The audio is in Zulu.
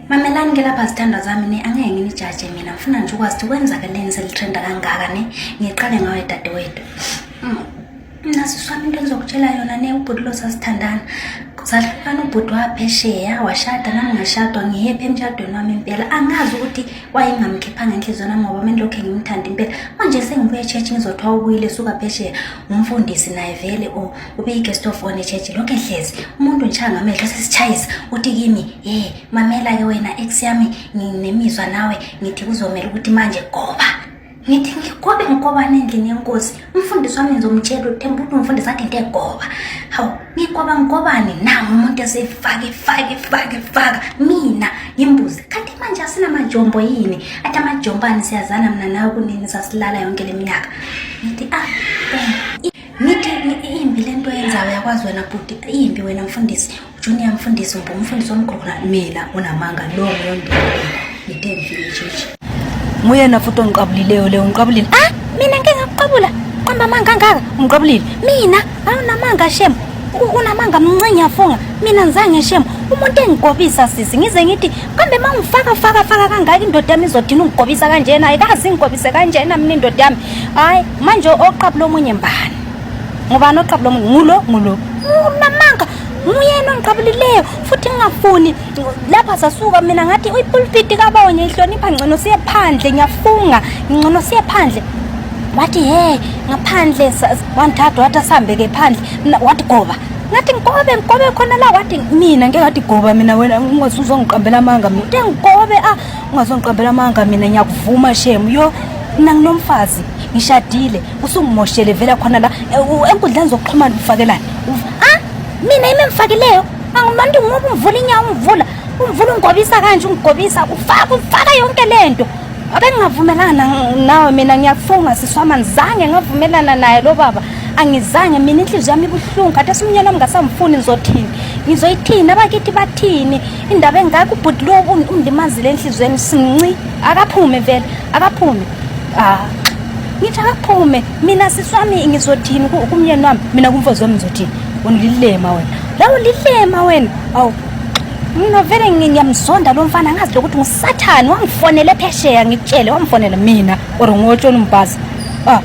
Mamelani ke lapha zithandwa zami ne, angeke nginijaje mina, ngifuna nje ukwazi ukuthi kwenzakaleni selitrenda kangaka ne. Ngiqale ngawe dadewethu. Mina sisi wami, into engizokutshela yona ne, ubhuti lo sasithandana, sahlukana, ubhuti waphesheya washada, nami ngashadwa, ngiyephi emshadweni wami impela. Angazi ukuthi wayengamkhiphanga enhliziyweni yami ngoba mina lokhu ngimthanda impela. Manje sengibuye e-church, ngizothiwa ubuyile suka phesheya, umfundisi naye vele o ubeyi-guest of honor e-church, lokhu ehlezi umuntu ngishaya ngamehlo sesitshayisa, uthi kimi, "Ye, mamela-ke wena ex yami, nginemizwa nawe, ngithi kuzomela ukuthi manje goba." Ngithi ngigobe ngigobane endlini yenkosi? Umfundisi wami ngizomtshela, uthemba ukuthi umfundisi athi into egoba. Hawu, ngigoba ngigobani nangu umuntu esefake fake fake faka mina? Ngimbuze, kanti manje asinamajombo yini? Athi, "Amajombani? Siyazana mina nawe, kunini sasilala yonke le minyaka." Ngithi, "Ah, eh." Ngithi imbi lento yenzayo, yakwazi wena bhuti, imbi wena mfundisi, junior mfundisi, umbo umfundisi omkhulu khona. Mina unamanga lo nguyondela, ngithe ngifike e-church. Nguyena futhi ongiqabulileyo leyo, ungiqabulile. Ah, mina ngike ngakuqabula? Qamba amanga kangaka, ungiqabulile mina? Awunamanga shem, unamanga mnci, ngiyafunga mina ngizange shem. Umuntu engigobisa sisi, ngize ngithi kambe ma ungifaka faka faka kangaka, indoda yami izothina ungigobisa kanjena? Ayikazi ingigobise kanjena mina indoda yami. Hayi, manje oqabula omunye mbani? Ngubani oqabula omunye? Ngulo, ngulo unamanga, nguyena ongiqabulileyo futhi ngingafuni. Lapha sasuka, mina ngathi uyipulpiti kabonye ihlonipha, ngcono siye phandle, ngiyafunga, ngcono siye phandle. Wathi he, ngaphandle wangithatha, wathi asihambe-ke phandle. Mina wathi goba, ngathi ngigobe, ngigobe khona la. Wathi mina ngeke, ngathi goba mina, wena ungazuzongiqambela amanga mina. Uthe ngigobe, ah. Ungazongiqambela amanga mina, ngiyakuvuma shem. Yo, mina nginomfazi, ngishadile, usungimoshele vela khona la enkundleni zokuxhumana, ufakelani? Ah, mina yimi emfakileyo? Angimanti ngoba umvula inyawo, umvula, umvula, ungigobisa kanje, ungigobisa, ufaka ufaka yonke lento. Abengingavumelana nawe mina, ngiyafunga sisi wami, angizange ngavumelana naye lo baba, angizange mina. Inhliziyo yami ibuhlungu khathesi, umnyana wami ngasamfuni, ngizothini? Ngizoyithini? Abakithi bathini? Indaba engaka, ubhuti lo unglimazile enhliziyweni sinci. Akaphume vele, akaphume. Ah, ngithi akaphume. Mina sisi wami, ngizothini kumyeni wami? Mina kumfazi wami ngizothini? Wena ulilema wena. La, ulilema wena. Awu, mina vele ngiyamzonda lo mfana, ngazi lokuthi ngusathane. Wangifonele phesheya, ngikutshele, wangifonela mina or ngotshona umbhazi. Ah.